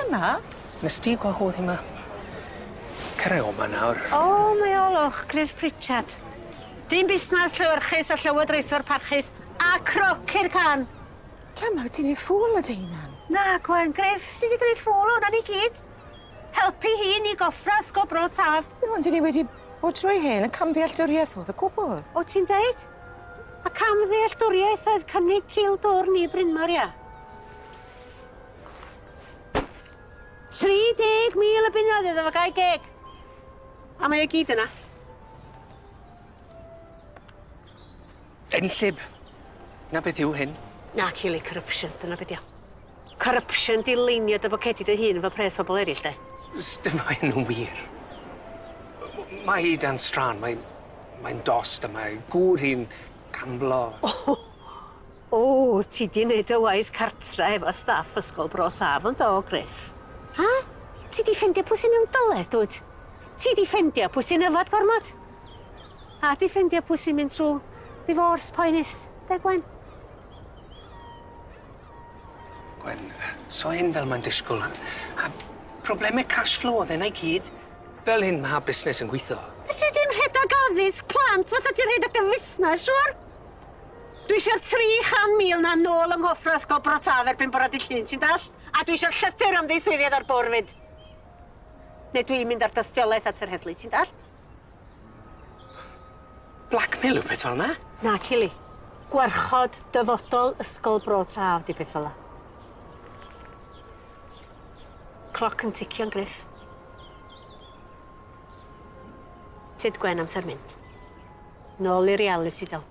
Gemma? Nes di gwahodd hi 'ma? Cer o 'ma nawr. O, mae olwch, Gruff Pritchard. Dyn busnas llewyrchus a llywodraethwr parchus, a croc i'r can. Gemma, wyt ti'n neud ffŵl o dy hunan? Na, Gwen, Gruff sy 'di gneud ffŵl o'na ni gyd. Helpu hi ni goffra Ysgol Bro Taf. Ond 'dyn ni wedi bod trwy hyn, y camddealltwriaeth o'dd y cwbl. O ti'n deud? A camddealltwriaeth oedd cynnig cil dwrn i Brynmor, ia? 30,000 o bunnoedd iddo fo gau geg. A mae o gyd yna. Enllib. 'Na beth yw hyn. Na, Keely, corruption, dyna be' 'di o. Corruption 'di leinio dy bocedi dy hun efo pres pobol eryll, de. Sdim rhai o nw'n wir. Mae hi dan straen, mae mae'n dost a mae gŵr hi'n gamblo. O! O, ti 'di neud dy waith cartra efo staff Ysgol Bro Taf yn do, Gruff? Ha? Ti 'di ffeindio pwy sy mewn dyled, dwyt? Ti 'di ffeindio pwy sy'n yfad gormod? A 'di ffeindio pwy sy'n mynd trw ddivorce poenus, de Gwen? Gwen, so hyn fel mae'n disgwl. A probleme cash flow o'dd e 'na i gyd. Fel hyn ma' busnes yn gwitho. Fedri di'm rhedag addysg plant fatha ti'n rhedag dy fusnes, siŵr? Dwi isio'r 300,000 'na nôl yng nghoffra Ysgol Bro Taf erbyn bora dy Llun, ti'n dall? A dwi isio'r llythyr am ddiswyddiad ar bwr' 'fyd. Neu dwi'n mynd â'r dystiolaeth at yr heddlu, ti'n dall? Blackmail yw peth fel 'na. Na, Kili. Gwarchod dyfodol Ysgol Bro Taf 'di peth fel 'a. Cloc yn ticio'n Griff. Tyd Gwen, amser mynd. Nôl i realiti del.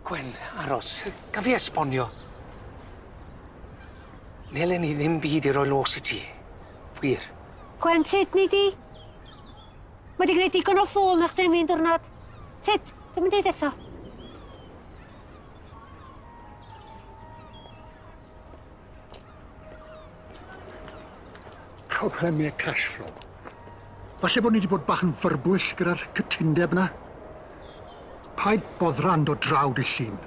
Gwen, aros. Gaf fi esbonio? Nelen i ddim byd i roi los i ti. Wir. Gwen, tyd, nei di? Mae 'di gneud digon o ffŵl na chdi am un diwrnod. Tyd, dwi'm yn deud eto. Problemau cash flow. Falle bod ni 'di bod bach yn fyrbwyll gyda'r cytundeb 'na. Paid boddran dod draw dy' Llun.